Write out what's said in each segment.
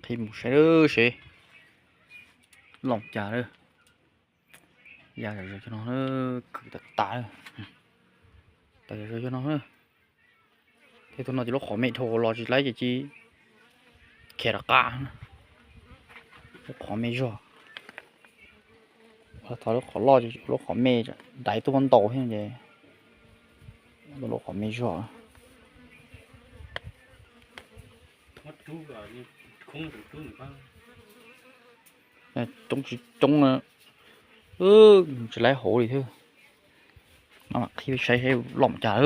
Ib mus saib lawm seb loj cas lawm. Ya zom zaws cov no, khwv tas tas lawm. Tas zom zaws cov no. Thiab tus no ces lub qhov me dhau los tsis laib ces cia li khiav rov qab. Lub qhov me zog. Thov lub qhov loj ces lub qhov me daiv tuaj ntaus thiab ces lub qhov me zog. Coob tsis coob, tsis laib hauv li thiab. No mas qhib saib saib loj cas.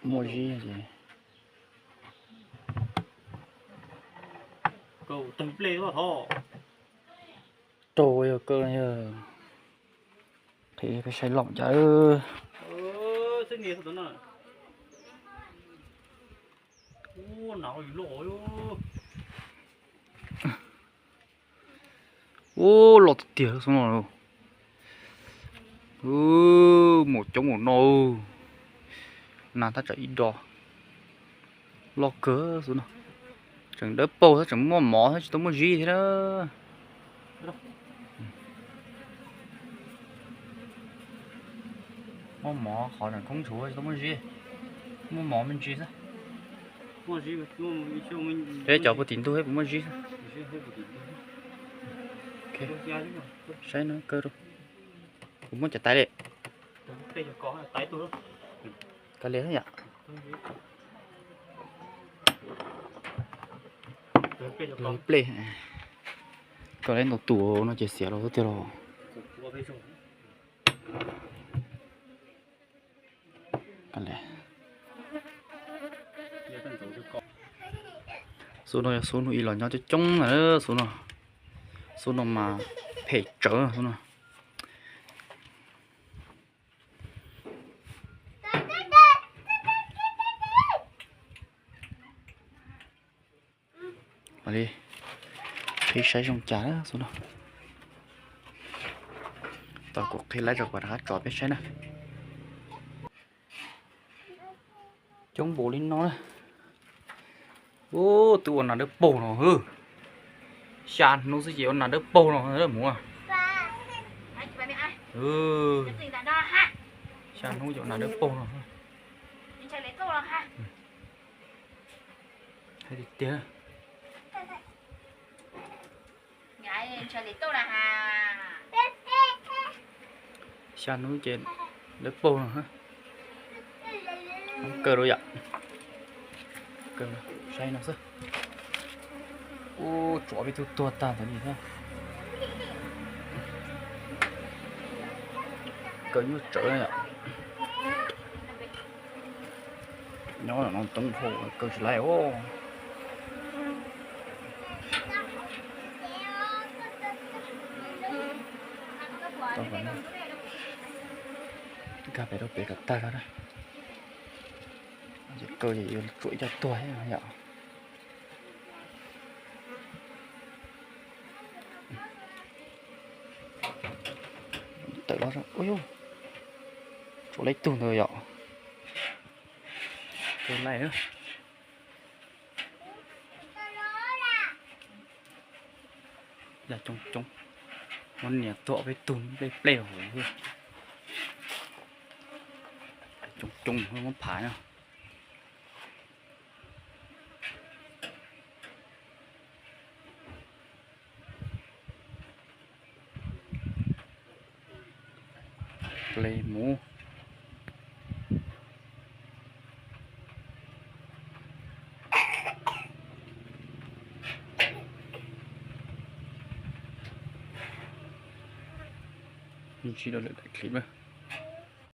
Muaj zib ces raug yog kaw, qhib peb saib loj cas. Ub, loj tiag tiag xwb no. Mus coob mus no. Nas tab tsam ib do. Loj kawg xwb no. Tseem dawb paug xwb, tseem muaj mov xwb, tsis tau muaj zib thiab. Muaj mov qhov tseem khoob tshuav, tsis tau muaj zib. Muaj mov me ntsis xwb. Peb cov puag tim ntug puas muaj zib xwb. Saib no kaw rau. Kuv muab cov taiv li. Kaw li yom. Ib pliag. Kaw li ntau tus no ces xiav los xwb tiag los. Xub no yog xub hnub ib los nyob coob coob na xub no. Xub no mas phem tsawv xub no. Mam li qhib saib zoo cas xub no. Tau kuv qhib lawm rau kuv rov qab tso peb saib na. Coob npaum li no na. Ub, twb ua nas dawb paug no hwb. Xya hnub xwb ces ua nas dawb paug no hwb. Xya hnub ces ua nas dawb paug no. Hais tiag tiag. Xya hnub ces dawb paug no. Kaw rau yom. Saib no xwb. Ub, tsov peb tug tuag tag ntawd li thiab. Kaw nyuaj tsawv yom. Nyob no coob dhau kaw tsis laib os. Nkag pem rau pem kom tag zog na. Kaw ces yuav tshuav ib co tuag thiab yom. Tawm los, ua yus, tshuav leej tug ntawd yom. Kaw laij. Yam coob coob, muab nias tuag peb tug nplej nplej hauv. Coob coob muab phav na. Ple mus. Ntsib dua lwm daim clip na.